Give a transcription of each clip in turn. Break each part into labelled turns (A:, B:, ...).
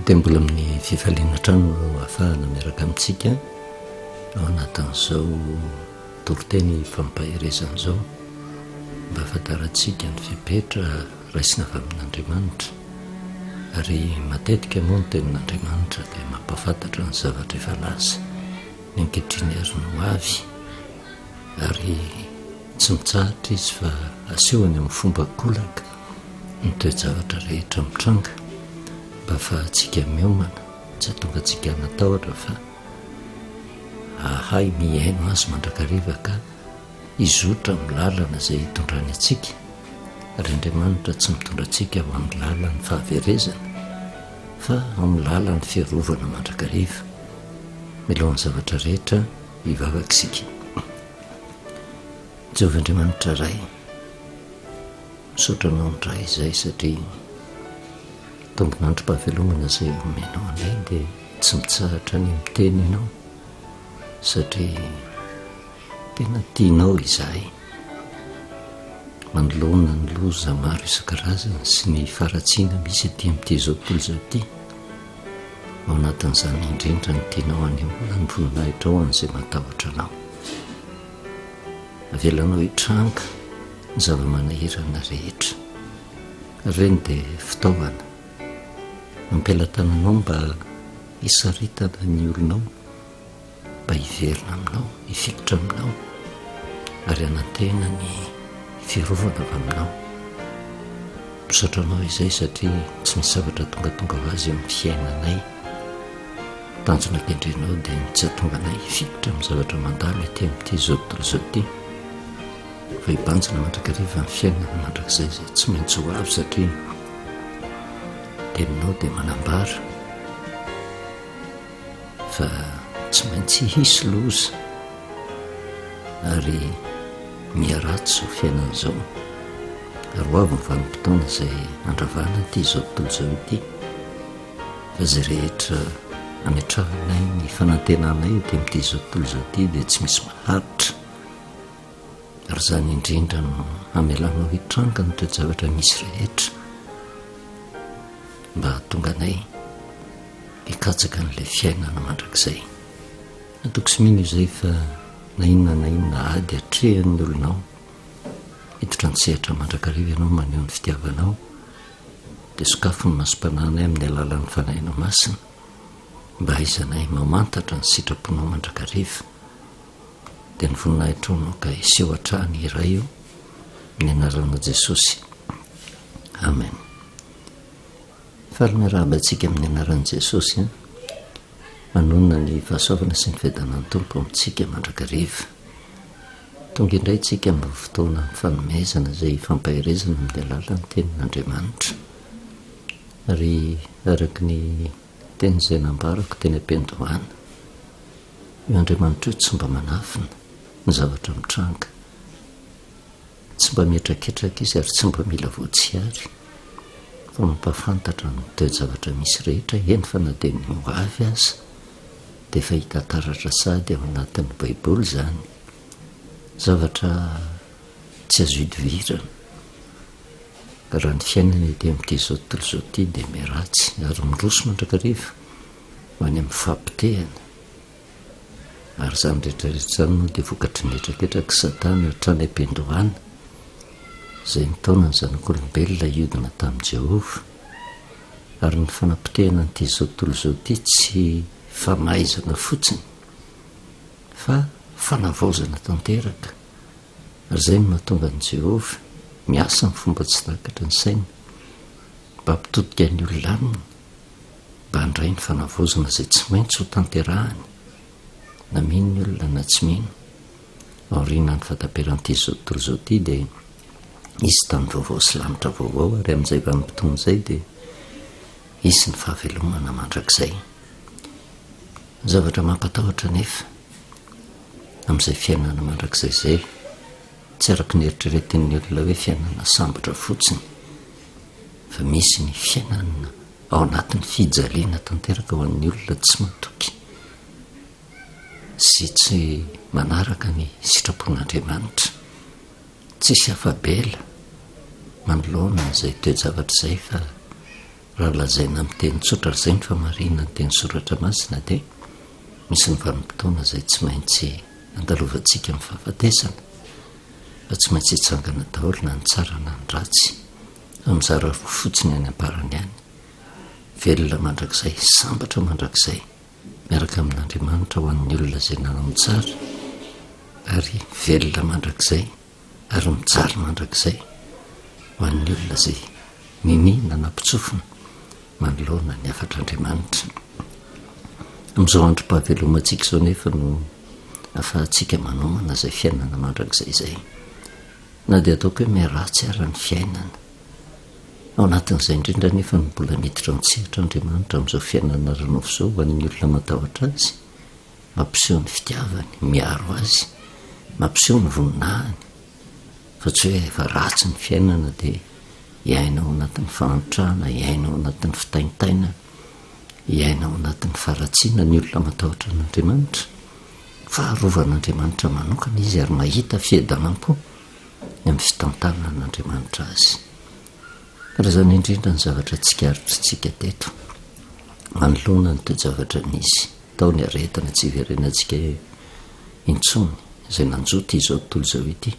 A: Dia mbola amin'ny fifaliana hatrany no ahafahana miaraka amintsika ao anatin'izao toriteny fampaherezana izao mba hahafantarantsika ny fepetra raisina avy amin'Andriamanitra. Ary matetika moa ny tenin'Andriamanitra dia mampahafantatra ny zavatra efa lasa, ny ankehitriny ary ny ho avy. Ary tsy mitsahatra izy fa asehony amin'ny fomba an-kolaka ny toe-javatra rehetra mitranga mba hahafahantsika miomana, tsy hahatonga antsika hanatahotra fa hahay mihaino azy mandrakariva ka hizotra amin'ny lalana izay hitondrany antsika. Ary Andriamanitra tsy mitondra antsika ho amin'ny lalan'ny fahaverezana fa amin'ny lalan'ny fiarovana mandrakariva. Mialohan'ny zavatra rehetra, Hivavaka isika. Jehovah Andriamanitra Ray, misaotra Anao indray izay satria tombon'androm-pahavelomana izay omenao anay dia tsy mitsahatra ny miteny Ianao satria tena tianao izahay. Manoloana ny loza maro isan-karazany sy ny faharatsiana misy aty amin'ity izao tontolo izao ity, Ao anatin'izany indrindra no tianao hanehoana ny voninahitrao an'izay matahotra anao. Avelanao hitranga ny zava-manahirana rehetra. Ireny dia fitaovana am-pelatananao mba hisaritana ny olonao. mba hiverina aminao, hifikitra aminao ary hanantena ny fiarovana avy aminao. Misaotra anao izay satria tsy misy zavatra tongatonga ho azy eo amin'ny fiainanay. Tanjona kendrenao dia ny tsy hahatonga anay hifikitra amin'ny zavatra mandalo ety amin'ity izao tontolo izao ity fa hibanjina mandrakariva ny fiainana mandrakizay izay tsy maintsy ho avy satria teninao dia manambara fa tsy maintsy hisy loza ary miharatsy izao fiainana izao ary ho avy ny vanim-potoana izay handravana ity izao tontolo izao ity fa izay rehetra ametrahanay ny fanantenanay ety amin'ity izao tontolo izao ity dia tsy misy maharitra ary izany indrindra no hamelanao hitranga ny toe-javatra misy rehetra mba hahatonga anay hikatsaka an'ilay fiainana mandrakizay. Natoky sy mino izay fa na inona na inona ady atrehan'ny olonao, hiditra an-tsehatra mandrakariva ianao maneho ny fitiavanao, dia sokafy ny masom-panahinay amin'ny alalan'ny Fanahinao Masina mba hahaizanay mamantatra ny sitraponao mandrakariva. Dia ny voninahitrao no ka hiseho hatrany iray io, amin'ny anaranao Jesosy. Amen. Faly miarahaba antsika amin'ny anaran'i Jesosy an! Manonona ny fahasoavana sy ny fiadanan'ny Tompo amintsika mandrakariva. Tonga indray isika amin'ny fotoana fanomezana izay ifampaherezana amin'ny alalan'ny tenin'Andriamanitra. Ary araka ny teny izay nambarako teny am-piandohana, io Andriamanitra io tsy mba manafina ny zavatra mitranga. Tsy mba mihetraketraka izy ary tsy mba mila voatsiary fa mampahafantatra ny toe-javatra misy rehetra, eny fa na dia ny ho avy aza dia efa hita taratra sahady ao anatin'ny Baiboly izany. Zavatra tsy azo ihodivirana. Raha ny fiainana ety amin'ity izao tontolo izao ity dia miharatsy ary miroso mandrakariva ho any amin'ny fahapotehana. Ary izany rehetra rehetra izany moa dia vokatry ny hetraketraky Satana hatrany am-piandohana, izay nitaona ny zanak'olombelona hiodina tamin'i Jehovah. Ary ny fanapotehana an'ity izao tontolo izao ity tsy famaizana fotsiny, fa fanavaozana tanteraka. Ary izay no mahatonga an'i Jehovah miasa amin'ny fomba tsy takatry ny saina, mba hampitodika ny olona aminy. mba handray ny fanavaozana izay tsy maintsy ho tanterahany, na mino ny olona na tsy mino. Aorianan'ny fahataperan'ity izao tontolo izao ity dia hisy tany vaovao sy lanitra vaovao ary amin'izay vanim-potoana izay dia hisy ny fahavelomana mandrakizay. Ny zavatra mampatahotra anefa amin'izay fiainana mandrakizay izay, tsy araka ny eritreretin'ny olona hoe fiainana sambatra fotsiny, fa misy ny fiainana ao anatin'ny fijaliana tanteraka ho an'ny olona tsy matoky sy tsy manaraka ny sitrapon'Andriamanitra. Tsisy afa-bela manoloana an'izay toe-javatra izay fa. Raha lazaina amin'ny teny tsotra ary izay ny famarinana ny teny soratra masina dia misy ny vanim-potoana izay tsy maintsy andalovantsika amin'ny fahafatesana fa tsy maintsy hitsangana daholo na ny tsara na ny ratsy fa mizara roa fotsiny any am-parany any, velona mandrakizay, sambatra mandrakizay miaraka amin'Andriamanitra ho an'ny olona izay nanao ny tsara ary velona mandrakizay ary mijaly mandrakizay ho an'ny olona izay minia nanampitsofina manoloana ny hafatr'Andriamanitra. Amin'izao androm-pahavelomantsika izao nefa no ahafahantsika manomana izay fiainana mandrakizay izay. Na dia ataoko hoe miharatsy ara ny fiainana, ao anatin'izay indrindra anefa no mbola miditra an-tsehatra Andriamanitra amin'izao fiainana ara-nofo izao ho an'ny olona matahotra Azy. Mampiseho ny fitiavany, miaro azy, mampiseho ny voninahiny, fa tsy hoe efa ratsy ny fiainana dia hiaina ao anatin'ny fahantrana, hiaina ao anatin'ny fitaintainana, hiaina ao anatin'ny faharatsiana ny olona matahotra an'Andriamanitra. Fa arovan'Andriamanitra manokana izy ary mahita fiadanam-po ny amin'ny fitantanan'Andriamanitra azy. Raha izany indrindra ny zavatra tsikaritritsika teto manoloana ny toe-javatra nisy. Tao ny aretina tsy hiverenantsika intsony izay nanjo ity izao tontolo izao ity.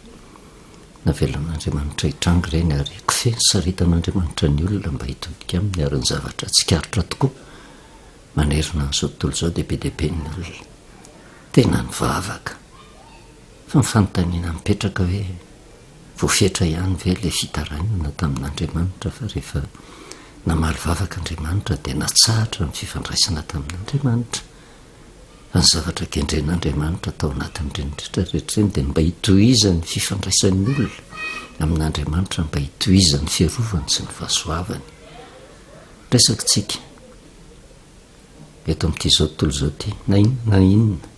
A: Navelan'Andriamanitra hitranga ireny ary kofehy nisaritan'Andriamanitra ny olona mba hitodika aminy ary ny zavatra tsikaritra tokoa manerana an'izao tontolo izao dia be dia be ny olona tena nivavaka fa ny fanontaniana mipetraka hoe Voafetra ihany ve ilay fitarainana tamin'Andriamanitra fa rehefa namaly vavaka Andriamanitra dia natsahatra ny fifandraisana tamin'Andriamanitra? Fa ny zavatra kendren'Andriamanitra tao anatin'ireny rehetra rehetra ireny dia ny mba hitohizan'ny fifandraisan'ny olona amin'Andriamanitra, mba hitohizan'ny fiarovany sy ny fahasoavany. Resakitsika eto amin'ity izao tontolo izao ity, na inona na inona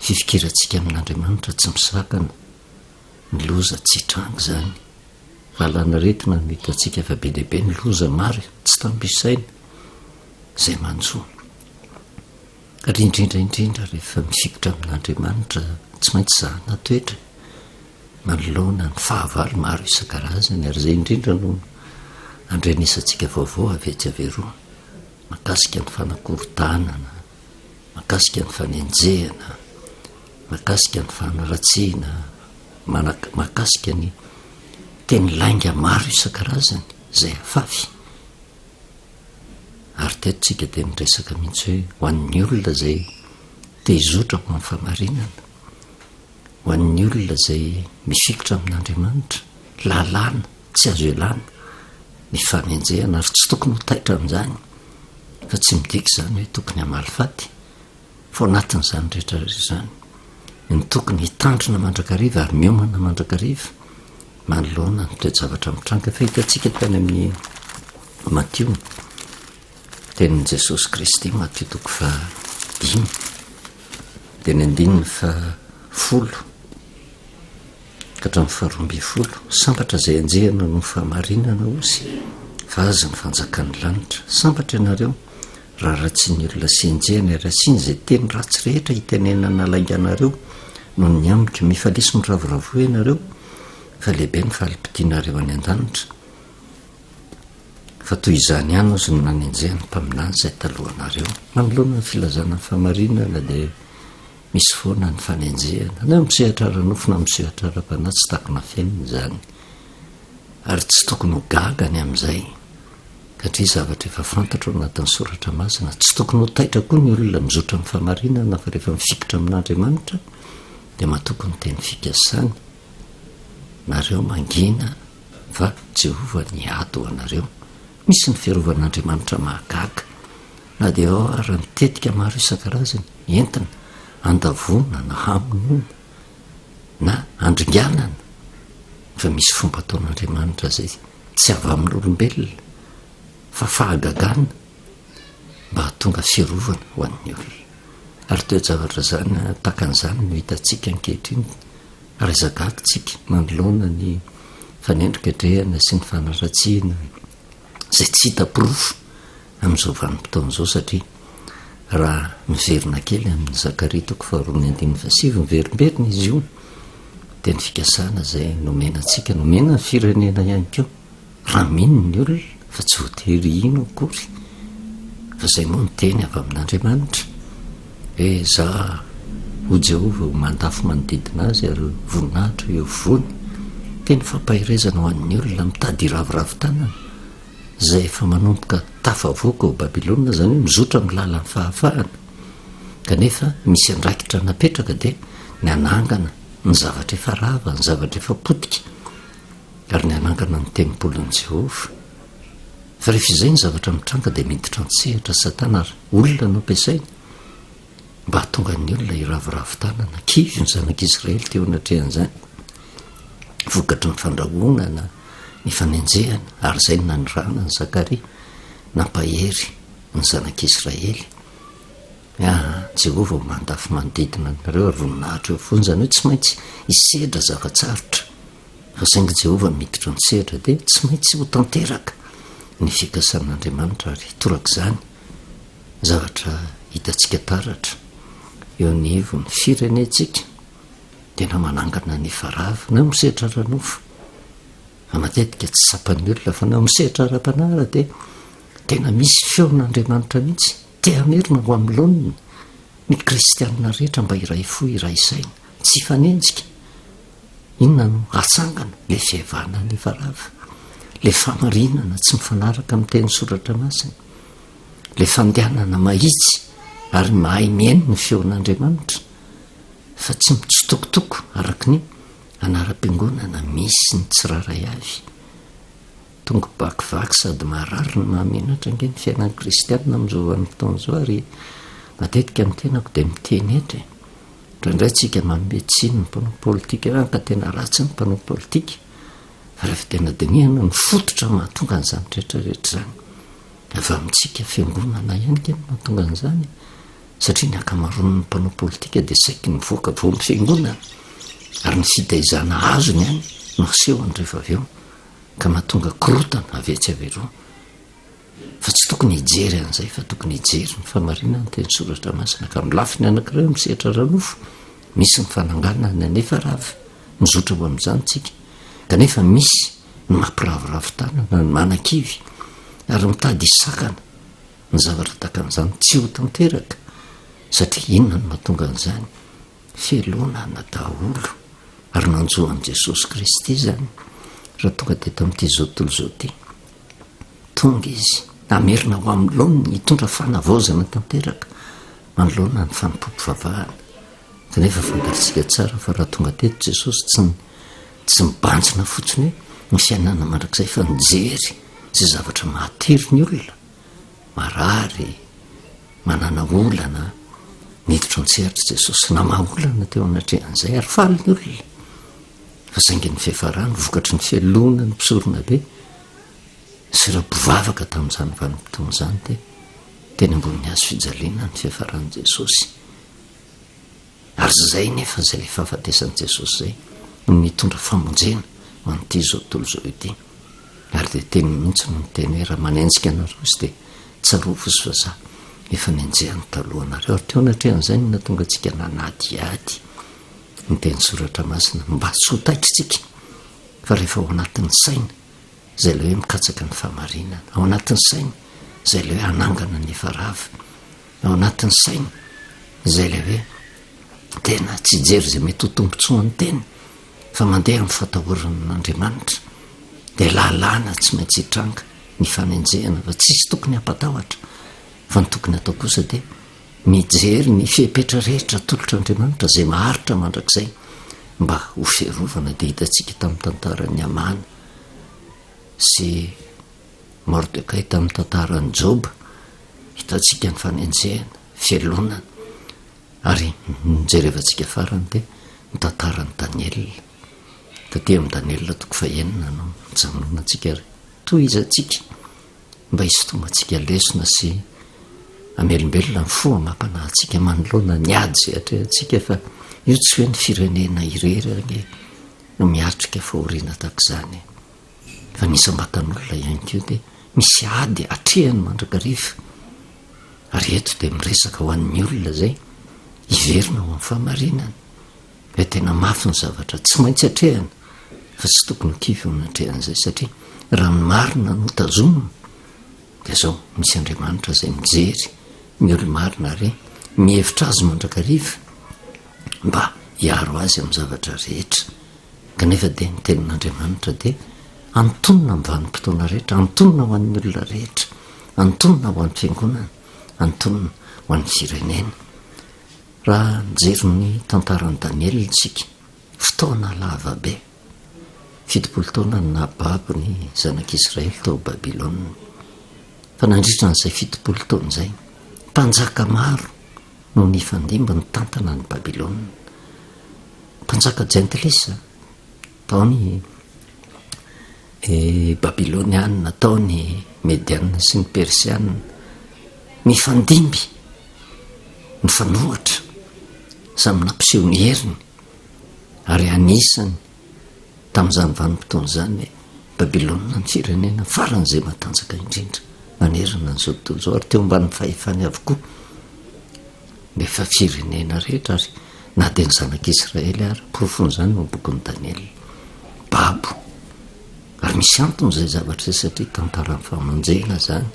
A: fifikirantsika amin'Andriamanitra tsy misakana ny loza tsy hitranga izany. Valan'aretina no hitantsika fa be dia be ny loza maro tsy tambo isaina izay manjo. Ary indrindra indrindra rehefa mifikitra amin'Andriamanitra tsy maintsy zahana toetra manoloana ny fahavalo maro isan-karazany ary izay indrindra no andrenesantsika vaovao avy etsy avy eroa mahakasika ny fanakorontanana, mahakasika ny fanenjehana, mahakasika ny fanaratsiana, mahakasika ny teny lainga maro isan-karazany izay afafy. Ary teto tsika dia niresaka mihitsy hoe ho an'ny olona izay te hizotra ho amin'ny famarinana, ho an'ny olona izay mifikitra amin'Andriamanitra, lalàna tsy azo ialana ny fanenjehana ary tsy tokony ho taitra amin'izany fa tsy midika izany hoe tokony hamaly faty fa ao anatin'izany rehetra rehetra izany ny tokony hitandrina mandrakariva ary miomana mandrakariva manoloana ny toe-javatra mitranga fa hitantsika tany amin'ny Matio tenin'i Jesosy Kristy Matio toko faha dimy dia ny andininy faha folo ka hatramin'ny faharoa ambin'ny folo, Sambatra izay enjehina noho ny fahamarinana, hozy, fa azy ny fanjakan'ny lanitra. Sambatra ianareo, raha ratsian'ny olona sy enjehina ary asiana izay teny ratsy rehetra hitenenana lainga anareo noho ny amiko. Mifalia sy miravoravoa ianareo, fa lehibe ny falim-pitianareo any an-danitra. Fa toy izany ihany, hozy, no nanenjehan'ny mpaminany izay talohanareo. Manoloana ny filazana ny fahamarinana dia Misy foana ny fanenjehana, na amin'ny sehatra ara-nofo na amin'ny sehatra ara-panahy, tsy takona afenina izany. Ary tsy tokony ho gaga ny amin'izay, satria zavatra efa fantatra ao anatin'ny soratra masina. Tsy tokony ho taitra koa ny olona mizotra amin'ny fahamarinana fa rehefa mifikitra amin'Andriamanitra dia matoky ny teny fikasany, Nareo mangina fa Jehovah niady ho anareo. Misy ny fiarovan'Andriamanitra mahagaga. Na dia ao ara ny tetika maro isan-karazany entina handavoana na hamonoana na handringanana fa misy fomba ataon'Andriamanitra izay tsy avy amin'olombelona fa fahagagana mba hahatonga fiarovana ho an'ny olona. Ary toe-javatra izany tahaka an'izany no hitantsika ankehitriny ary aza gaga isika manoloana ny fanendrikendrehana sy ny fanaratsiana izay tsy hita porofo amin'izao vanim-potoana izao satria raha miverina kely amin'ny Zakaria toko faharoa ny andininy fahasivy, miverimberina izy io, dia ny fikasana izay nomena antsika, nomena ny firenena ihany koa, raha mino ny olona. Fa tsy voatery hino akory fa izay moa ny teny avy amin'Andriamanitra hoe za ho Jehovah ho mandafo manodidina azy ary voninahitra eo afovoany. Teny fampaherezana ho an'ny olona mitady hiraviravy tanana izay efa manomboka tafavoaka ao Babylona, izany hoe mizotra amin'ny lalan'ny fahafahana. Kanefa misy andraikitra napetraka dia ny hanangana ny zavatra efa rava, ny zavatra efa potika. ary ny hanangana ny tempolin'i Jehovah. Fa rehefa izay ny zavatra mitranga dia miditra an-tsehatra Satana ary olona no ampiasainy mba hahatonga ny olona hiraviravy tanana. Kivy ny zanak'Israely teo anatrehan'izany, vokatry ny fandrahonana, ny fanenjehana, ary izay no nanirahana an'i Zakaria nampahery ny zanak'Israely. Aa, Jehovah ho mandafy manodidina anareo ary voninahitra eo afovoany, izany hoe tsy maintsy hisedra zava-tsarotra. Fa saingy Jehovah miditra an-tsehatra dia tsy maintsy ho tanteraka ny fikasan'Andriamanitra ary torak'izany zavatra hitantsika taratra eo anivon'ny firenentsika tena manangana ny efa rava na amin'ny sehatra ara-nofo fa matetika tsy tsapan'ny olona fa na amin'ny sehatra ara-panahy ary dia tena misy feon'Andriamanitra mihitsy te hamerina ho amin'ny laoniny ny kristianina rehetra mba hiray fo hiray saina tsy hifanenjika Inona no hatsangana? Ilay fihavanana efa rava, ilay fahamarinana tsy mifanaraka amin'ny teny soratra masina, ilay fandehanana mahitsy ary mahay mihaino ny feon'Andriamanitra fa tsy mitsitokotoko araka ny anaram-piangonana misy ny tsirairay avy. Tongo-bakivaky sady marary no mahamenatra ange ny fiainan'ny kristianina amin'izao vanim-potoana izao ary matetika ny tenako dia miteny eto e. Indraindray tsika manome tsiny ny mpanao politika hoe ka tena ratsy ny mpanao politika, fa rehefa tena dinihana ny fototra mahatonga an'izany rehetra rehetra izany, avy amintsika fiangonana ihany nge no mahatonga an'izany, satria ny ankamaroan'ny mpanao politika dia saiky nivoaka avy ao amin'ny fiangonana, ary ny fitaizana azony ihany no asehony rehefa avy eo, ka mahatonga korontana avy etsy avy eroa. Fa tsy tokony hijery an'izay fa tokony hijery ny famarinana ny teny soratra masina ka amin'ny lafiny anankiray amin'ny sehatra ara-nofo misy ny fananganana nefa rava mizotra ho amin'izany tsika kanefa misy ny mampiraviravy tanana ny manakivy ary mitady hisakana ny zavatra tahaka an'izany tsy ho tanteraka satria inona no mahatonga an'izany Fialonana daholo ary nanjo an'i Jesosy Kristy izany raha tonga teto amin'ity izao tontolo izao ity. Tonga Izy hamerina ho amin'ny laoniny, hitondra fanavaozana tanteraka manoloana ny fanompoam-pivavahana. Kanefa fantatsika tsara fa raha tonga teto Jesosy tsy tsy mibanjina fotsiny hoe ny fiainana mandrakizay fa nijery izay zavatra mahatery ny olona, marary, manana olana, niditra an-tsehatra Jesosy namaha olana teo anatrehan'izay ary faly ny olona. Fa saingy ny fiafarany vokatry ny fialonan'ny mpisoronabe sy ireo mpivavaka tamin'izany vanim-potoana izany dia teny ambonin'ny hazo fijaliana ny fiafaran'i Jesosy. Ary izay nefa izay fahafatesan'i Jesosy izay no nitondra famonjena ho an'ity izao tontolo izao ity. Ary dia teniny mihitsy no niteny hoe raha manenjika anareo izy dia tsarovy izy fa za efa nenjehany talohanareo. Ary teo anatrehan'izay no nahatonga antsika nanadihady ny teny soratra masina mba tsy ho taitra isika fa rehefa ao anatin'ny saina izay ilay hoe mikatsaka ny fahamarinana, ao anatin'ny saina izay ilay hoe hanangana ny efa rava, ao anatin'ny saina izay ilay hoe tena tsy hijery izay mety ho tombontsoan'ny tena fa mandeha amin'ny fatahorana an'Andriamanitra dia lalàna tsy maintsy hitranga ny fanenjehana fa tsisy tokony hampatahotra fa ny tokony atao kosa dia mijery ny fepetra rehetra atolotr'Andriamanitra izay maharitra mandrakizay mba ho fiarovana dia hitantsika tamin'ny tantaran'ny Hamana sy Mordekay tamin'ny tantaran'i Joba Hitantsika ny fanenjehana, fialonana, ary ny jerevantsika farany dia ny tantaran'i Daniela. Taty amin'i Daniela toko fahenina no nijanonantsika ary tohizantsika mba hisintomantsika lesona sy hamelombelona ny fo amam-panahintsika manoloana ny ady izay atrehantsika fa io tsy hoe ny firenena irery ange no miatrika fahoriana tahaka izany. Fa ny isam-batan'olona ihany koa dia misy ady atrehany mandrakariva. Ary eto dia miresaka ho an'ny olona izay hiverina ho amin'ny fahamarinana. Hoe tena mafy ny zavatra tsy maintsy atrehana fa tsy tokony ho kivy eo anatrehan'izay satria raha ny marina no tazomina. Dia izao, misy Andriamanitra izay mijery ny olo-marina ary mihevitra azy mandrakariva mba hiaro azy amin'ny zavatra rehetra. Kanefa dia ny tenin'Andriamanitra dia antonona amin'ny vanim-potoana rehetra, antonona ho an'ny olona rehetra, antonona ho an'ny fiangonana, antonona ho an'ny firenena. Raha nijery ny tantaran'i Daniela isika, fotoana lava be, 70 taona no nahababo ny zanak'Israely tao Babylona. Fa nandritra an'izay 70 taona izay, mpanjaka maro no nifandimby nitantana an'i Babylona. Mpanjaka jentilisa, tao ny Babylonianina, tao ny Medianina sy ny Persianina, nifandimby, nifanohitra, samy nampiseho ny heriny, ary anisany tamin'izany vanim-potoana izany Babylona ny firenena faran'izay matanjaka indrindra manerana an'izao tontolo izao, ary teo ambanin'ny fahefany avokoa Nefa firenena rehetra ary na dia ny zanak'Israely ara, porofon'izany ao bokin'i Daniela. Babo. Ary misy antony izay zavatra izay satria tantaran'ny famonjena izany,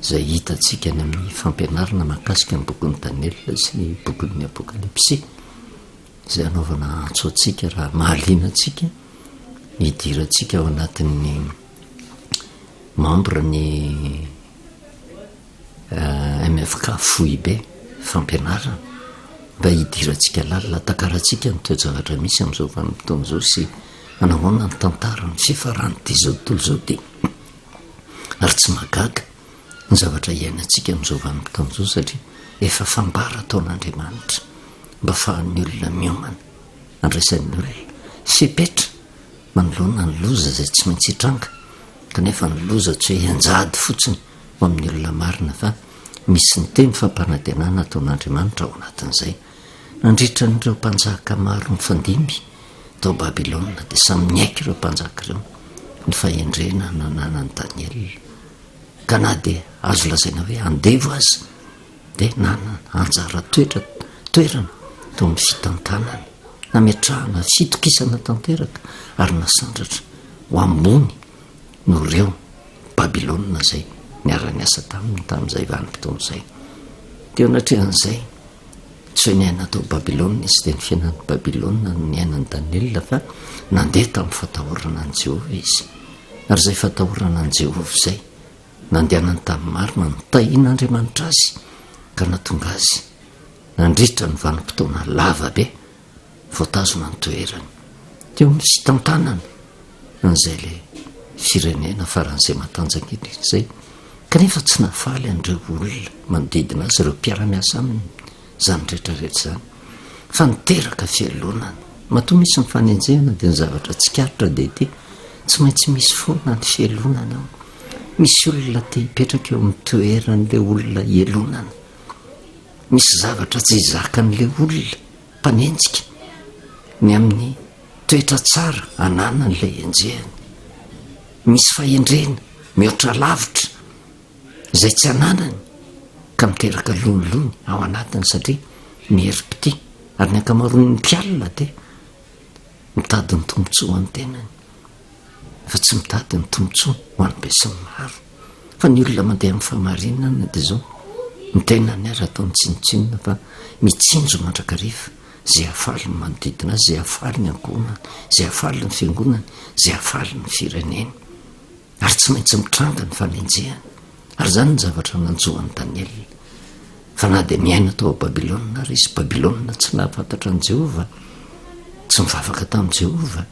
A: izay hitantsika any amin'ny fampianarana mahakasika ny bokin'i Daniela sy ny bokin'ny Apokalypsy, izay anaovana antso antsika raha mahaliana antsika ny hidirantsika ao anatin'ny membre ny MFK Foibe fampianarana mba hidirantsika lalina, hatakarantsika ny toe-javatra misy amin'izao vanim-potoana izao sy manahoana ny tantara, ny fifaran'ity izao tontolo izao ity. Ary tsy mahagaga ny zavatra iainantsika amin'izao vanim-potoana izao satria efa fambara ataon'Andriamanitra mba afahan'ny olona miomana, andraisan'ny olona fepetra manoloana ny loza izay tsy maintsy hitranga, kanefa ny loza tsy hoe hianjady fotsiny ho amin'ny olona marina fa misy ny teny fampanantenana ataon'Andriamanitra ao anatin'izay. Nandritra an'ireo mpanjaka maro nifandimby tao Babylona dia samy niaiky ireo mpanjaka ireo ny fahendrena nananan'i Daniela, ka na dia azo lazaina hoe andevo aza dia nanana anjara toetra toerana teo amin'ny fitantanana, nametrahana fitokisana tanteraka ary nasandratra ho ambony noho ireo Babylona izay niara-niasa taminy tamin'izay vanim-potoana izay. Teo anatrehan'izay, tsy hoe niaina tao Babylona izy, dia ny fiainan'i Babylona no niainan'i Daniela, fa nandeha tamin'ny fatahorana an'i Jehovah izy. Ary izay fatahorana an'i Jehovah izay, nandehanany tamin'ny marina, nitahian'Andriamanitra azy, ka nahatonga azy nandritra ny vanim-potoana lava be voatazona ny toerany teo amin'ny fitantanana an'izay ilay firenena faran'izay matanjaka indrindra izay, kanefa tsy nahafaly an'ireo olona manodidina azy, ireo mpiara-miasa aminy izany rehetra rehetra izany, fa niteraka fialonana. Matoa misy ny fanenjehana dia ny zavatra tsikaritra dia ity, tsy maintsy misy foana ny fialonana ao. Misy olona te hipetraka eo amin'ny toeran'ilay olona ialonana. Misy zavatra tsy zakan'ilay olona mpanenjika ny amin'ny toetra tsara ananan'ilay enjehiny. Misy fahendrena mihoatra lavitra izay tsy ananany ka miteraka lonilony ao anatiny satria mierim-pitia ary ny ankamaroan'ny mpialona dia mitady ny tombontsoa ho an'ny tenany fa tsy mitady ny tombontsoa ho an'ny besinimaro. Fa ny olona mandeha amin'ny fahamarinana dia izao, ny tenany ary ataony tsinontsinona fa mitsinjo mandrakariva izay hahafaly ny manodidina azy, izay hahafaly ny ankohonany, izay hahafaly ny fiangonany, izay hahafaly ny fireneny. Ary tsy maintsy mitranga ny fanenjehana. Ary izany ny zavatra nanjo an'i Daniela. Fa na dia niaina tao Babylona ary izy, Babylona tsy nahafantatra an'i Jehovah, tsy nivavaka tamin'i Jehovah,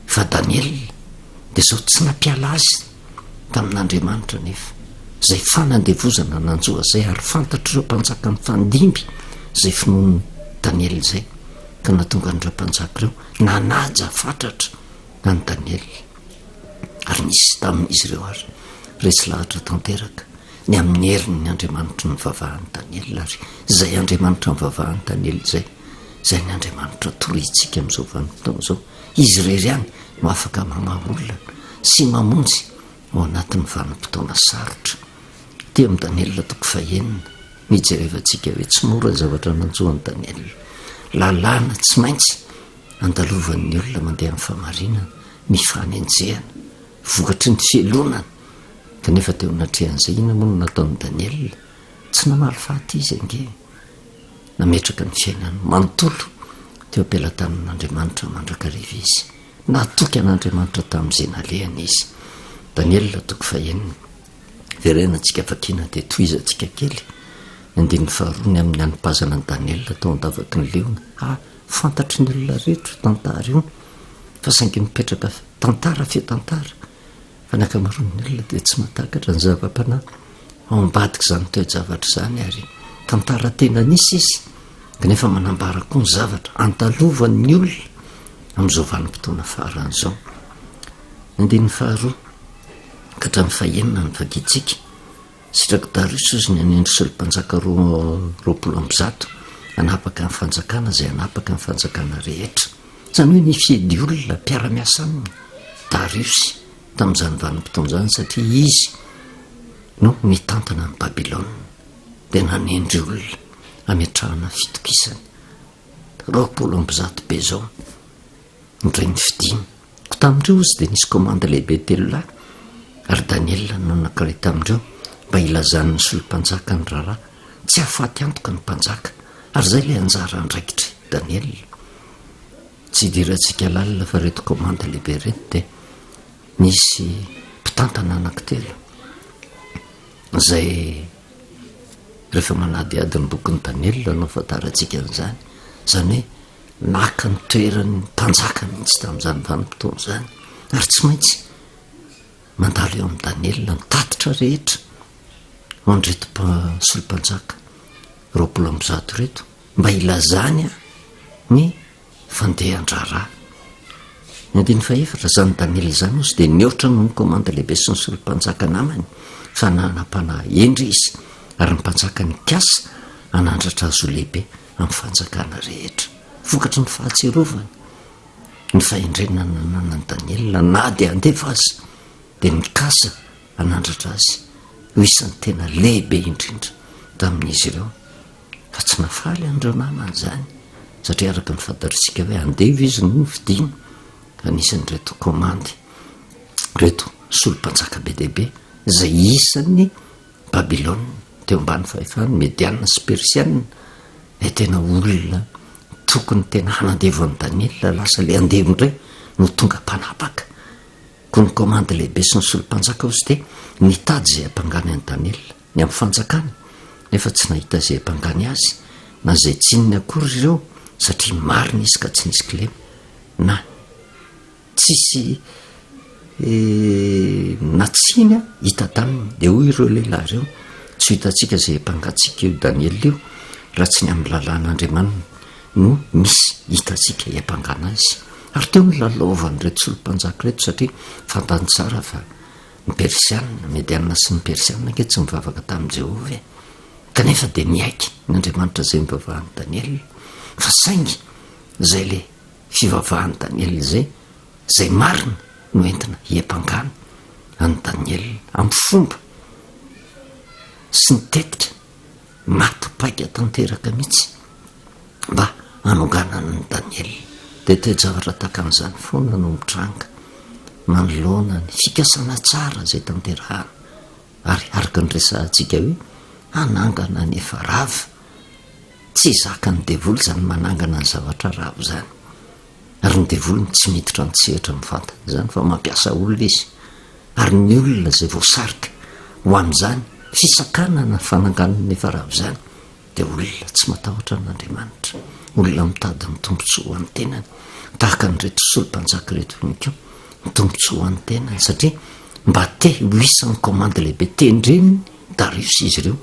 A: Fa Daniela dia izao tsy nampiala azy tamin'Andriamanitra anefa izay fanandevozana nanjo azy izay, ary fantatr'ireo mpanjaka nifandimby izay finoan'i Daniela izay, ka nahatonga an'ireo mpanjaka ireo nanaja fatratra an'i Daniela. Ary nisy tamin'izy ireo ary resy lahatra tanteraka ny amin'ny herin'ny Andriamanitry nivavahan'i Daniela, ary izay Andriamanitra nivavahan'i Daniela izay, izay ny Andriamanitra toriantsika amin'izao vanim-potoana izao. Izy irery ihany no afaka mamaha olana sy mamonjy ao anatin'ny vanim-potoana sarotra. Teo amin'i Daniela toko fahenina, nijerevantsika hoe tsy mora ny zavatra nanjo an'i Daniela. Lalàna tsy maintsy andalovan'ny olona mandeha amin'ny fahamarinana ny fanenjehana, vokatry ny fialonana. Kanefa teo anatrehan'izay, inona moa no nataon'i Daniela? Tsy namaly faty izy ange. Nametraka ny fiainany manontolo teo am-pelatanan'Andriamanitra mandrakariva izy. Natoky an'Andriamanitra tamin'izay nalehany izy. Daniela toko fahenina. Verenantsika vakiana dia tohizantsika kely ny andininy faharoa ny amin'ny hanipazana an'i Daniela tao an-davaky ny liona. Ha, fantatry ny olona rehetra io tantara io, fa saingy mipetraka tantara fe tantara, fa ny ankamaroan'ny olona dia tsy mahatakatra ny zava-panahy ao ambadik'izany toe-javatra izany ary tantara tena nisy izy kanefa manambara koa ny zavatra andalovan'ny olona amin'izao vanim-potoana farany izao. Ny andininy faharoa ka hatramin'ny fahenina no vakintsika. Sitrak'i Dariosy izy ny hanendry solom-panjaka 122 hanapaka ny fanjakana izay hanapaka ny fanjakana rehetra. Izany hoe nifidy olona mpiara-miasa aminy Dariosy tamin'izany vanim-potoana izany satria izy no nitantana an'i Babylona dia nanendry olona hametrahana fitokisana. 120 be izao indray nifidiny. Koa tamin'ireo izy dia nisy komandy lehibe telo lahy, ary Daniela no anankiray tamin'ireo, mba hilazany ny solom-panjaka ny raharaha, tsy hahafaty antoka ny mpanjaka. Ary izay ilay anjara andraikitr'i Daniela. Tsy idirantsika lalina fa ireto komandy lehibe ireto dia nisy mpitantana anankitelo izay rehefa manadihady ny bokin'i Daniela no ahafantarantsika an'izany, izany hoe Naka ny toeran'ny mpanjaka mihitsy tamin'izany vanim-potoana izany, ary tsy maintsy mandalo eo amin'i Daniela ny tatitra rehetra ho an'ireto solom-panjaka 120 ireto mba hilazany ny fandehan-draharaha. Ny andininy fahefatra, izany Daniela izany hozy dia nihoatra noho ny komandy lehibe sy ny solom-panjaka namany, fa nanam-panahy hendry izy, ary ny mpanjaka nikasa hanandratra azy ho lehibe amin'ny fanjakana rehetra. Vokatry ny fahatsiarovany ny fahendrena nananan'i Daniela na dia andevo aza, dia nikasa hanandratra azy ho isan'ny tena lehibe indrindra tamin'izy ireo. Fa tsy nafaly an'ireo namany izany, satria araka ny fantatr'isika hoe andevo izy no nofidina, anisan'ireto komandy ireto solom-panjaka be dia be izay isan'ny Babylona, teo ambany fahefan'ny Mediana sy Persiana, ilay tena olona tokony tena hanandevo an'i Daniela, lasa ilay andevo indray no tonga mpanapaka. Koa ny komandy lehibe sy ny solom-panjaka hozy dia nitady izay hampangany an'i Daniela, ny amin'ny fanjakana, nefa tsy nahita izay hampangany azy na izay tsininy akory ireo, satria marina izy ka tsy nisy kilema na Tsisy na tsiny hita taminy. Dia hoy ireo lehilahy ireo, Tsy ho hitantsika izay hampangatsiaka io Daniela io, raha tsy ny amin'ny lalàn'Andriamaniny no misy hitantsika hiampangana azy. Ary teo no lalaovan'ireto solom-panjaka ireto, satria fantany tsara fa ny Persiana, Mediana sy ny Persiana ange tsy nivavaka tamin'i Jehovah e. Kanefa dia niaiky ny Andriamanitra izay nivavahan'i Daniela, fa saingy izay ilay fivavahan'i Daniela izay, izay marina no entina hiampangana an'i Daniela amin'ny fomba sy ny tetika maty paika tanteraka mihitsy mba hanonganana an'i Daniela. Dia toe-javatra tahaka an'izany foana no mitranga manoloana ny fikasana tsara izay tanterahana ary araka ny resahantsika hoe hanangana ny efa rava. Tsy zakan'ny devoly izany manangana ny zavatra rava izany. Ary ny devoly no tsy miditra an-tsehatra mivantana izany fa mampiasa olona izy. Ary ny olona izay voasarika ho amin'izany fisakanana fananganana ny efa rava izany dia olona tsy matahotra an'Andriamanitra, olona mitady ny tombontsoa ho an'ny tenany, tahaka an'ireto solom-panjaka ireto ihany koa, ny tombontsoa ho an'ny tenany satria mba te ho isan'ny komandy lehibe tendren'i Dariosy izy ireo.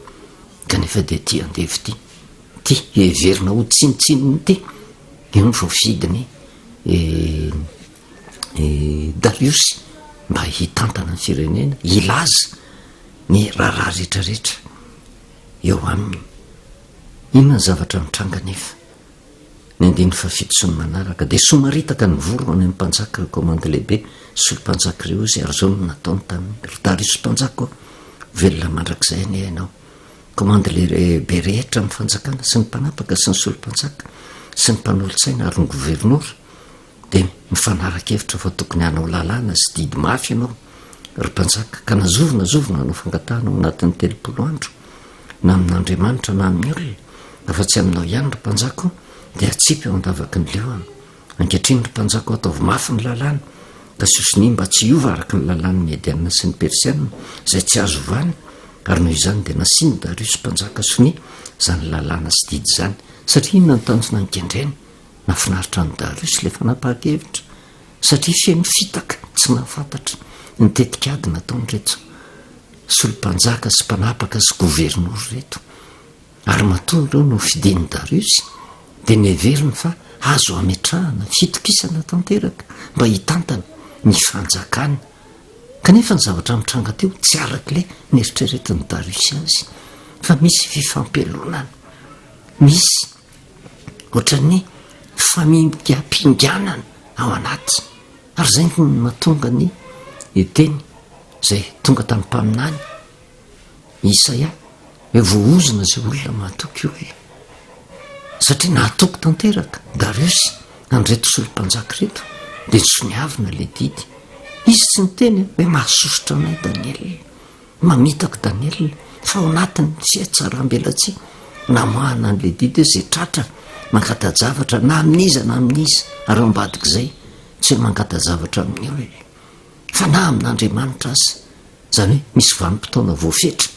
A: Kanefa dia ity andevo ity, ity heverina ho tsinontsinona ity, io no voafidiny Dariosy mba hitantana ny firenena, hilaza ny raharaha rehetrarehetra eo aminy. Inona ny zavatra mitranga anefa? Ny andininy fahafito sy ny manaraka dia somaritaka ny voro any amin'ny mpanjaka ireo komandy lehibe sy olom-panjaka ireo izy ary izao no nataony taminy, Ry Dariosy mpanjaka ô, velona mandrakizay anie ianao. Komandy lehibe rehetra amin'ny fanjakana sy ny mpanapaka sy ny solom-panjaka sy ny mpanolotsaina ary ny governora dia mifanara-kevitra fa tokony hanao lalàna sy didy mafy ianao. Ry mpanjaka, ka na zovy na zovy no hanao fangatahana ao anatin'ny 30 andro, na amin'Andriamanitra na amin'ny olona, afa-tsy aminao ihany, ry mpanjaka o, dia hatsipy ao an-davaky ny liona. Ankehitriny, ry mpanjaka o, ataovy mafy ny lalàna, ka sosonia mba tsy hiova araka ny lalàn'ny Mediana sy ny Persiana, izay tsy azo ovana, ary noho izany dia nasian'i Dariosy mpanjaka sonia izany lalàna sy didy izany. Satria inona no tanjona nikendreny? Nahafinaritra an'i Dariosy ilay fanapahan-kevitra, satria feno fitaka tsy nahafantatra ny tetikady nataon'ireto solom-panjaka sy mpanapaka sy governora ireto. Ary matoa ireo nofidian'i Dariosy, dia noheveriny fa azo ametrahana fitokisana tanteraka mba hitantana ny fanjakana. Kanefa ny zavatra nitranga teo tsy araka ilay neritreretin'i Dariosy azy, fa misy fifampialonana, misy ohatran'ny famingampinganana ao anaty. Ary izay no mahatonga ny teny izay tonga tamin'ny mpaminany Isaia hoe voaozona izay olona mahatoky olona. Satria nahatoky tanteraka Dariosy an'ireto solom-panjaka ireto dia nosoniavina ilay didy. Izy tsy niteny hoe mahasosotra anay Daniela. Mamitaka Daniela fa ao anatin'ny fihatsaram-belatsihy namoahana an'ilay didy hoe izay tratra mangata-javatra na amin'iza na amin'iza ary ao ambadik'izay tsy hoe mangata-javatra amin'ny olona fa na amin'Andriamanitra aza, izany hoe misy vanim-potoana voafetra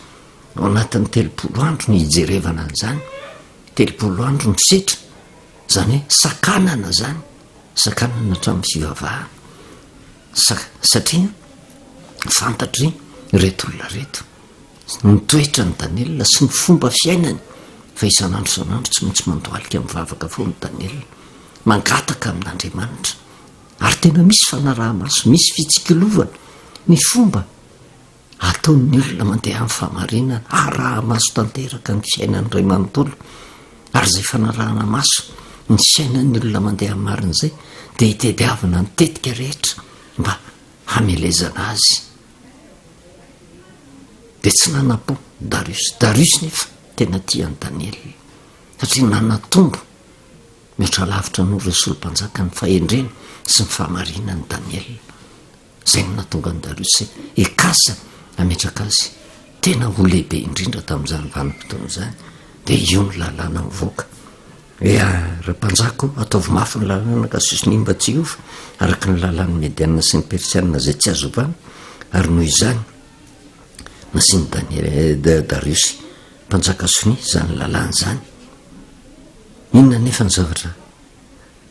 A: ao anatin'ny 30 andro ny hijerevana an'izany, 30 andro ny fetra, izany hoe sakanana izany, sakanana hatramin'ny fivavahana. Sa, satria fantatry ireto olona ireto ny toetran'i Daniela sy ny fomba fiainany fa isan'andro isan'andro tsy maintsy mandohalika mivavaka foana Daniela, mangataka amin'Andriamanitra. Ary tena misy fanaraha-maso, misy fitsikilovana ny fomba ataon'ny olona mandeha amin'ny fahamarinana, araha-maso tanteraka ny fiainany iray manontolo. Ary izay fanarahana maso ny fiainan'ny olona mandeha amin'ny marina izay dia itediavina ny tetika rehetra mba hamelezana azy. Dia tsy nanam-po Darius. Darius nefa tena tia an'i Daniela satria nanatombo mihoatra lavitra noho ireo solom-panjaka ny fahendrena sy ny fahamarinan'i Daniela. Izay no nahatonga an'i Dariosy hikasa hametraka azy tena ho lehibe indrindra tamin'izany vanim-potoana izany. Dia io ny lalàna mivoaka. Hoe ry mpanjaka ô, ataovy mafy ny lalàna ka sosony mba tsy hiova, araka ny lalàn'ny Mediana sy ny Persiana izay tsy azo ovana. Ary noho izany, nasian'i Daniela, Dariosy mpanjaka sonia izany lalàna izany. Inona anefa ny zavatra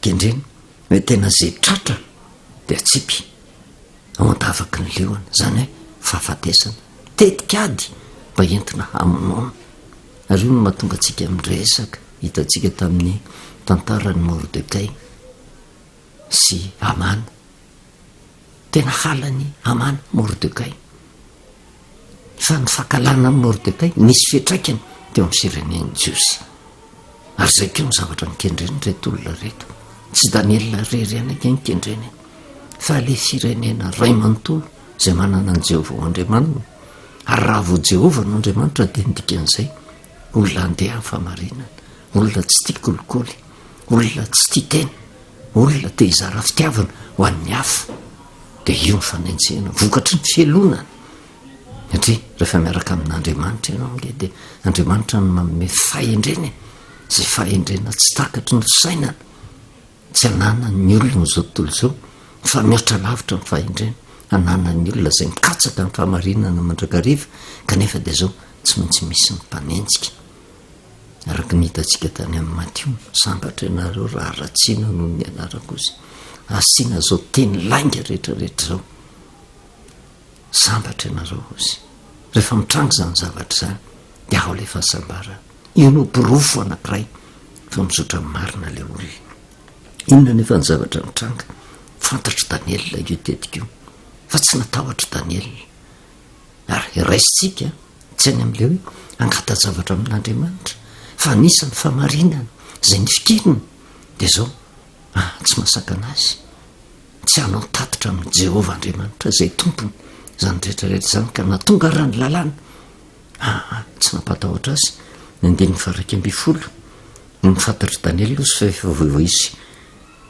A: kendreny? Hoe tena ze tratra dia atsipy ao an-davaky ny liona, izany hoe fahafatesana, tetik'ady mba entina hamonoana. Ary io no mahatonga antsika miresaka, hitantsika tamin'ny tantaran'i Mordekay sy Hamana. Tena halan'i Hamana Mordekay. Fa ny fankahalana an'i Mordekay nisy fiantraikany teo amin'ny firenen'ny Jiosy. Ary izay koa ny zavatra nikendren'ireto olona ireto. Tsy Daniela irery ihany ange no kendreny e, fa ilay firenena iray manontolo izay manana an'i Jehovah ho Andriamaniny. Ary raha vao Jehovah no Andriamanitra dia ny dikan'izay, olona handeha amin'ny fahamarinana, olona tsy tia kolikoly, olona tsy tia tena, olona te hizara fitiavana ho an'ny hafa. Dia io ny fanenjehana vokatry ny fialonana. Satria rehefa miaraka amin'Andriamanitra ianao ange dia Andriamanitra no manome fahendrena e, izay fahendrena tsy takatry ny fisainana, tsy ananan'ny olona izao tontolo izao, fa mihoatra lavitra ny fahendrena ananan'ny olona izay mikatsaka ny fahamarinana mandrakariva, kanefa dia izao tsy maintsy misy ny mpanenjika. Araka ny hitantsika tany amin'ny Matio, sambatra ianareo raha ratsiana noho ny anarako izy. Asiana izao teny lainga rehetrarehetra izao. Sambatra ianareo hozy. Rehefa mitranga izany zavatra izany dia ao ilay fahasambarana. Io no porofo anankiray fa mizotra amin'ny marina ilay olona. Inona anefa ny zavatra nitranga? Fantatr'i Daniela io tetika io fa tsy natahotra Daniela. Ary raisintsika tsy any amin'ilay hoe hangata-javatra amin'Andriamanitra fa anisan'ny famarinana izay nifikiriny dia izao, ah, tsy mahasakana azy. Tsy hanao tatitra amin'i Jehovah Andriamanitra izay Tompony izany rehetra rehetra izany, ka na tonga ara ny lalàna, aa, tsy nampatahotra azy. Ny andininy faha-11, Nony fantatr'i Daniela ozy fa efa voivoisy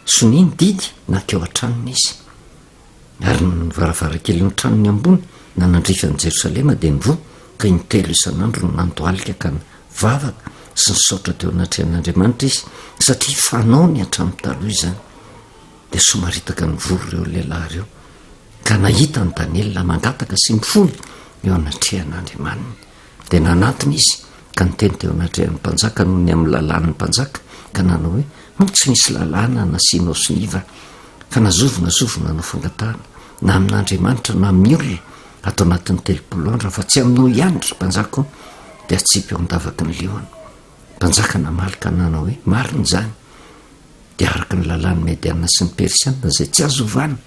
A: sonia ny didy, nankeo an-tranony izy. Ary ny varavarankelin'ny tranony ambony nanandrify an'i Jerosalema dia nivoha, ka intelo isan'andro no nandohalika ka nivavaka sy nisaotra teo anatrehan'Andriamanitra izy, satria fanaony hatramin'ny taloha izany. Dia somaritaka nivory ireo lehilahy ireo, ka nahita an'i Daniela mangataka sy mifona eo anatrehan'Andriamaniny. Dia nanantona izy ka niteny teo anatrehan'ny mpanjaka noho ny amin'ny lalàn'ny mpanjaka, ka nanao hoe, Moa tsy misy lalàna nasianao sonia va, fa na zovy na zovy nanao fangatahana, na amin'Andriamanitra na amin'ny olona, ato anatin'ny 30 andro, afa-tsy aminao ihany, ry mpanjaka ô, dia atsipy ao an-davaky ny liona. Mpanjaka namaly ka nanao hoe, Marina izany. Dia araka ny lalàn'ny Mediana sy ny Persiana izay tsy azo ovana,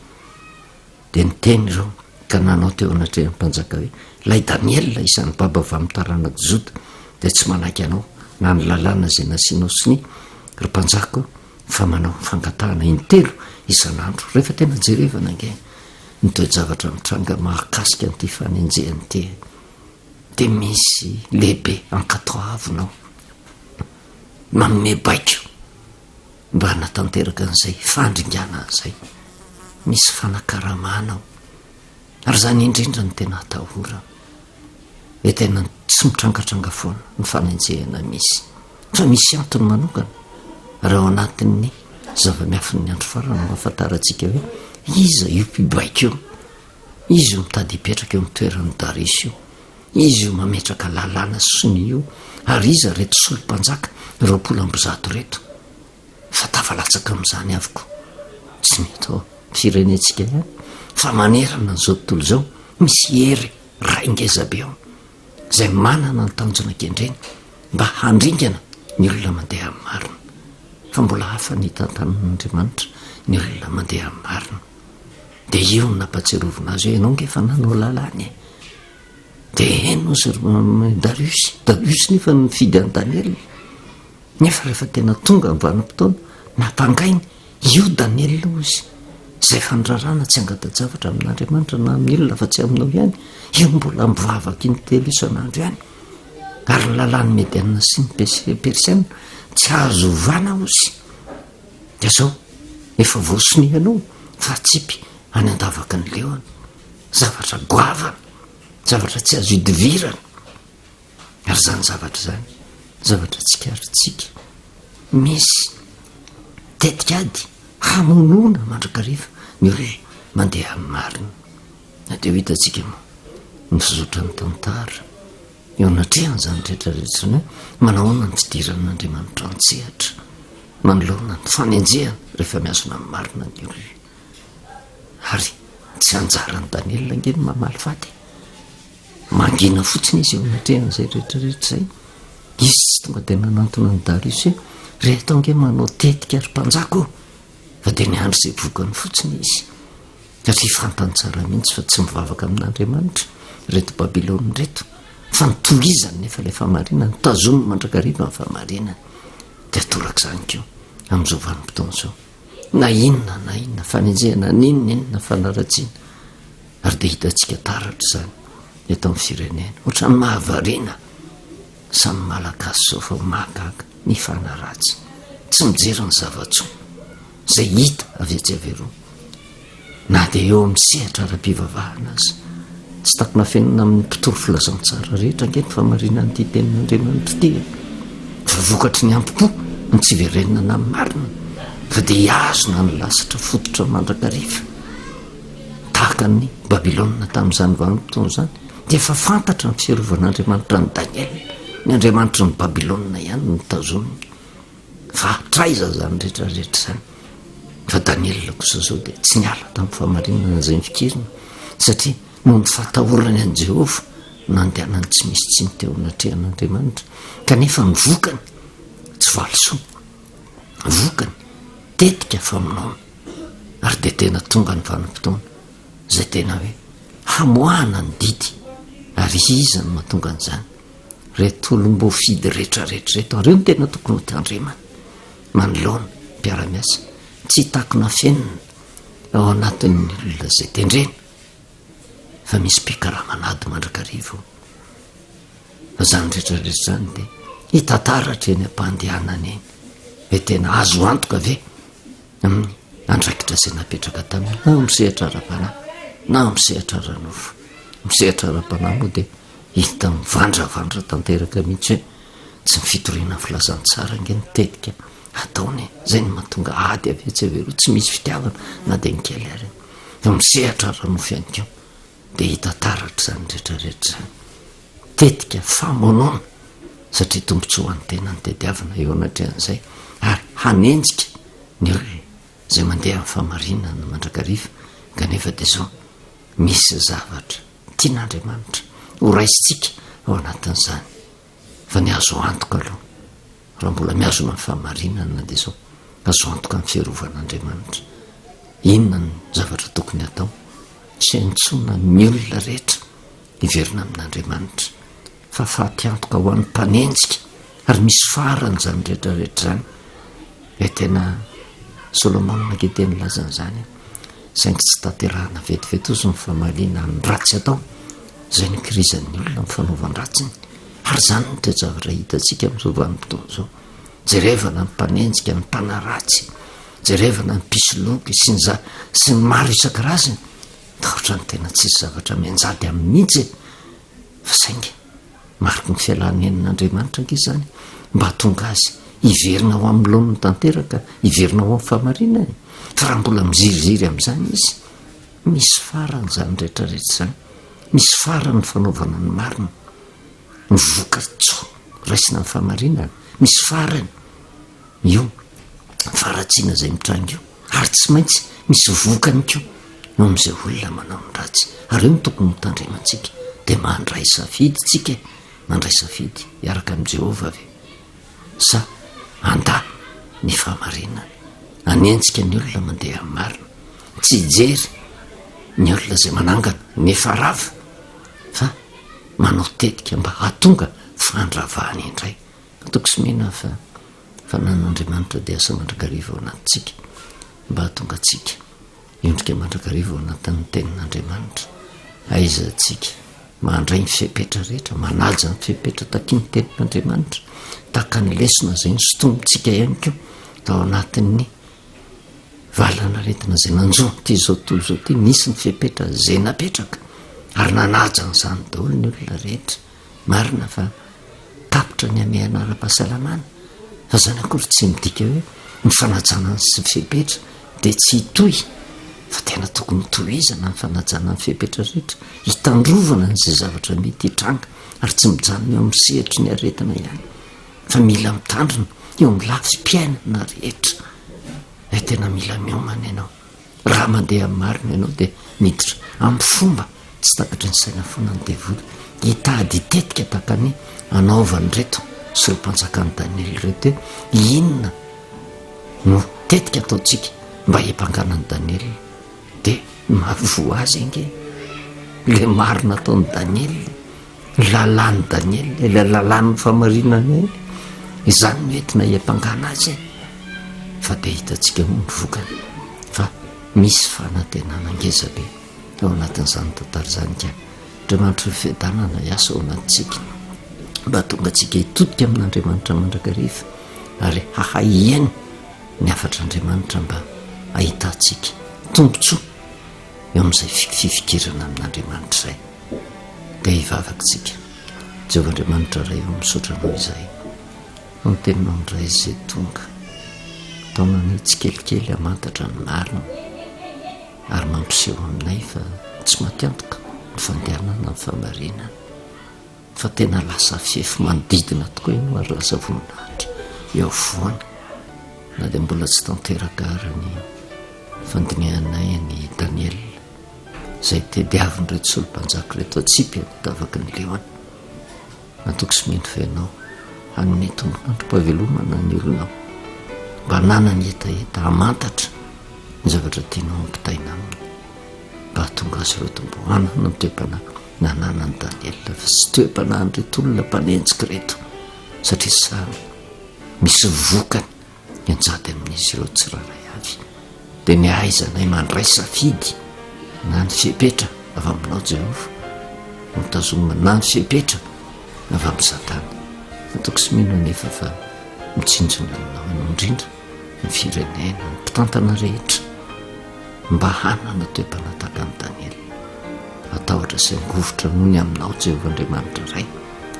A: Dia niteny ireo ka nanao teo anatrehan'ny mpanjaka hoe, Ilay Daniela, isan'ny babo avy amin'ny taranak'i Joda, dia tsy manaiky anao na ny lalàna izay nasianao sonia, ry mpanjaka ô, fa manao fangatahana intelo isan'andro. Rehefa tena jerevana ange ny toe-javatra mitranga mahakasika an'ity fanenjehana ity, dia misy lehibe ankatoavina ao, manome baiko. Mba hanatanteraka an'izay fandringanana izay, misy fanakaramana ao. Ary izany indrindra no tena atahorana. Dia tena tsy mitrangatranga foana ny fanenjehana misy. Fa misy antony manokana. Ary ao anatin'ny zava-miafin'ny andro farany no ahafantarantsika hoe iza io mpibaiko io. Izy io mitady hipetraka eo amin'ny toeran'i Darius io. Izy io mametraka lalàna sy sonia io ary iza ireto solom-panjaka 120 ireto fa tafalatsaka amin'izany avokoa tsy ny eto firenentsika ihany fa manerana an'izao tontolo izao misy hery ray ngeza be ao izay manana ny tanjona kendreny mba handringana ny olona mandeha amin'ny marina fa mbola hafa ny tantanan'Andriamanitra ny olona mandeha amin'ny marina dia io no nampatsiarovina azy hoe ianao nge efa nanao lalàna e Dia heno ozy ry Darius, Darius nefa nifidy an'i Daniela. Nefa rehefa tena tonga ny vanim-potoana, nampangainy io Daniela io izy. Izay efa niraràna tsy hangata-javatra amin'Andriamanitra na amin'ny olona fa tsy aminao ihany, io mbola mivavaka intelo isan'andro ihany. Ary ny lalàn'ny Mediana sy ny Persiana tsy azo ovana ozy. Dia zao, efa voasonianao fa atsipy any an-davaky ny liona. Zavatra goavana, zavatra tsy azo idivirana. Ary izany zavatra izany, zavatra tsikaritsika. Misy tetikady hamonoana mandrakariva ny olona mandeha amin'ny marina. Na dia ho hitantsika moa ny fizotran'ny tantara eo anatrehan'izany rehetra rehetra izany hoe manahoana ny fidiran'Andriamanitra an-tsehatra manoloana ny fanenjehana rehefa mihazona ny marina ny olona. Ary tsy anjaran'i Daniela ange ny mamaly faty e. Mangina fotsiny izy eo anatrehan'izay rehetrarehetra izay. Izy tsy tonga dia nanantona an'i Darius hoe, reto ange manao tetika ry mpanjaka ô! Fa dia niandry izay vokany fotsiny izy. Satria fantany tsara mihitsy fa tsy mivavaka amin'Andriamanitra ireto Babylona ireto. Fa notohizany nefa ilay fahamarinana, notazominy mandrakariva ny fahamarinana. Dia torak'izany koa amin'izao vanim-potoana izao. Na inona na inona fanenjehana, na inona inona fanaratsiana, ary dia hitantsika taratra izany eto amin'ny firenena. Ohatran'ny mahavariana samy Malagasy izao fa mahagaga ny fanaratsy, tsy mijery ny zava-tsoa izay hita avy etsy avy eroa. Na dia eo amin'ny sehatra ara-pivavahana aza. Tsy takona afenina amin'ny mpitory filazantsara rehetra ange ny fahamarinan'ity tenin'Andriamanitra ity e. Fa vokatry ny ampo ny tsy hiverenana amin'ny marina, fa dia hihazona ny lasitra fototra mandrakariva. Tahaka an'i Babylona tamin'izany vanim-potoana izany, dia efa fantatra ny fiarovan'Andriamanitra an'i Daniela. Ny Andriamanitry ny Babylona ihany no notazominy. Fa hatraiza izany rehetra rehetra izany? Fa Daniela kosa izao dia tsy niala tamin'ny fahamarinana izay nifikirina, satria noho ny fahatahorany an'i Jehovah no nandehanany tsy misy tsiny teo anatrehan'Andriamanitra. Kanefa ny vokany tsy valisoa, vokany tetika famonoana, ary dia tena tonga ny vanim-potoana izay tena hoe hamoahana ny didy, ary iza no mahatonga an'izany? Reto olom-boafidy retraretra reto, ary io no tena tokony ho tandremana manoloana mpiara-miasa, tsy takona afenina ao anatin'ny olona izay tendrena fa misy mpikaraman'ady mandrakariva ao. Fa izany retraretra izany dia hita taratra eny am-pandehanana eny hoe tena azo antoka ve amin'ny andraikitra izay napetraka taminy na amin'ny sehatra ara-panahy. Na amin'ny sehatra ara-nofo. Amin'ny sehatra ara-panahy moa dia hita mivandravandra tanteraka mihitsy hoe tsy ny fitoriana ny filazantsara ange no tetika ataony e. Izay no mahatonga ady avy etsy avy eroa, tsy misy fitiavana na dia ny kely ary. Fa amin'ny sehatra ara-nofo ihany koa dia hita taratra izany rehetra rehetra izany. Tetika famonoana satria tombontsoa ho an'ny tena no tediavina eo anatrehan'izay ary hanenjika ny olona izay mandeha amin'ny fahamarinana mandrakariva kanefa dia izao misy zavatra tian'Andriamanitra ho raisintsika ao anatin'izany fa ny azo antoka aloha raha mbola mihazona ny fahamarinana dia izao azo antoka ny fiarovan'Andriamanitra. Inona ny zavatra tokony hatao? Tsy antsoina ny olona rehetra hiverina amin'Andriamanitra fa faty antoka ho an'ny mpanenjika ary misy farany izany rehetra rehetra izany. Ilay tena Solomona ange dia nilaza an'izany saingy tsy tanterahana vetivety ozy ny famaliana ny ratsy atao izay ny kirizan'ny olona amin'ny fanaovan-dratsiny ary izany no toe-javatra hitantsika amin'izao vanim-potoana izao. Jerevana ny mpanenjika, ny mpanaratsy, jerevana ny mpisoloky sy ny za sy ny maro isan-karazany. Tahotra ny tena tsisy zavatra mianjady aminy mihitsy e! Fa saingy mariky ny fialan'enin'Andriamanitra ange izany mba hahatonga azy hiverina ho amin'ny laoniny tanteraka, hiverina ho amin'ny fahamarinany. Fa raha mbola miziriziry amin'izany izy, misy farany izany rehetrarehetra izany, misy farany ny fanaovana ny marina. Ny voka-tsoa raisina amin'ny fahamarinana, misy farany io faharatsiana izay mitranga io, ary tsy maintsy misy vokany koa eo amin'izay olona manao ny ratsy. Ary io no tokony hotandremantsika, dia mandray safidy tsika e, mandray safidy hiaraka amin'i Jehovah ve sa handà ny fahamarinana, hanenjika ny olona mandeha amin'ny marina, tsy hijery ny olona izay manangana nefa rava fa manao tetika mba hahatonga fandravana indray. Ataoko sy mino aho fa fananan'Andriamanitra dia asa mandrakariva ao anatintsika mba hahatonga antsika hiondrika mandrakariva ao anatin'ny tenin'Andriamanitra. Aiza antsika mandray ny fepetra rehetra, manaja ny fepetra takian'ny tenin'Andriamanitra, tahaka ny lesona izay nosintomintsika ihany koa tao anatin'ny Valan'aretina izay nanjo ity izao tontolo izao ity, nisy ny fepetra izay napetraka ary nanaja an'izany daholo ny olona rehetra. Marina fa tapitra ny hamehana ara-pahasalamana, fa izany akory tsy midika hoe ny fanajana ny fepetra dia tsy hitohy, fa tena tokony hotohizana ny fanajana ny fepetra rehetra, hitandrovana an'izay zavatra mety hitranga ary tsy mijanona eo amin'ny sehatry ny aretina ihany. Fa mila mitandrina eo amin'ny lafim-piainana rehetra. Ilay tena mila miomana ianao. Raha mandeha amin'ny marina ianao dia miditra amin'ny fomba tsy takatry ny saina foana ny devoly. Hitady hitetika tahaka ny anaovan'ireto solom-panjakan'i Daniela ireto hoe inona no tetika ataontsika mba hiampangana an'i Daniela. Dia mahavoa azy ange ilay marina ataon'i Daniela. Lalàn'i Daniela, ilay lalàn'ny fahamarinana iny, izany no entina hiampangana azy e. Fa dia hitantsika moa ny vokany fa misy fanantenana ngeza be ao anatin'izany tantara izany ka Andriamanitry ny fiadanana hiasa ao anatintsika mba hahatonga antsika hitodika amin'Andriamanitra mandrakariva ary hahay hihaino ny hafatr'Andriamanitra mba hahitantsika tombontsoa eo amin'izay fifikirana amin'Andriamanitra izay. Dia hivavaka isika. Jehovah Andriamanitra Ray ô, misaotra Anao izahay noho ny Teninao indray izay tonga. Taonanay tsikelikely hamantatra ny marina ary mampiseho aminay fa tsy maty antoka ny fandehanana amin'ny fahamarinana fa tena lasa fefy manodidina tokoa ianao ary lasa voninahitra eo afovoany na dia mbola tsy tanteraka ary ny fandinihanay an'i Daniela izay tediavin'ireto solom-panjaka ireto hatsipy any an-davaky ny liona. Matoky sy mino fa Ianao hanome tombon'androm-pahavelomana ny olonao mba hananany hetaheta hamantatra ny zavatra tianao hampitaina aminy mba hahatonga azy ireo Tompo hanana ny toe-panahy nananan'i Daniela fa tsy toe-panahin'ireto olona mpanenjika ireto satria samy misy vokany Mianjady amin'izy ireo tsirairay avy dia ny hahaizanay mandray safidy na ny fepetra avy aminao Jehovah no tazomina na ny fepetra avy amin'i Satana. Matoky sy mino anefa fa mitsinjo ny olonao ianao indrindra ny firenena, ny mpitantana rehetra mba hanana toe-panahy tahaka an'i Daniela. Hatahotra sy hangovitra noho ny aminao, Jehovah Andriamanitra Ray.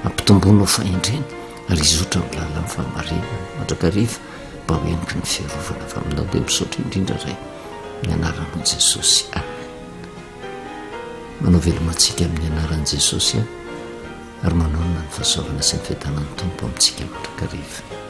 A: Ampitomboinao fahendrena ary hizotra amin'ny lalan'ny fahamarinana mandrakariva mba ho heniky ny fiarovana avy aminao. Dia misaotra indrindra Ray, amin'ny anaranao Jesosy. Amen. Manao veloma antsika amin'ny anaran'i Jesosy aho ary manonona ny fahasoavana sy ny fiadanan'ny Tompo amintsika mandrakariva.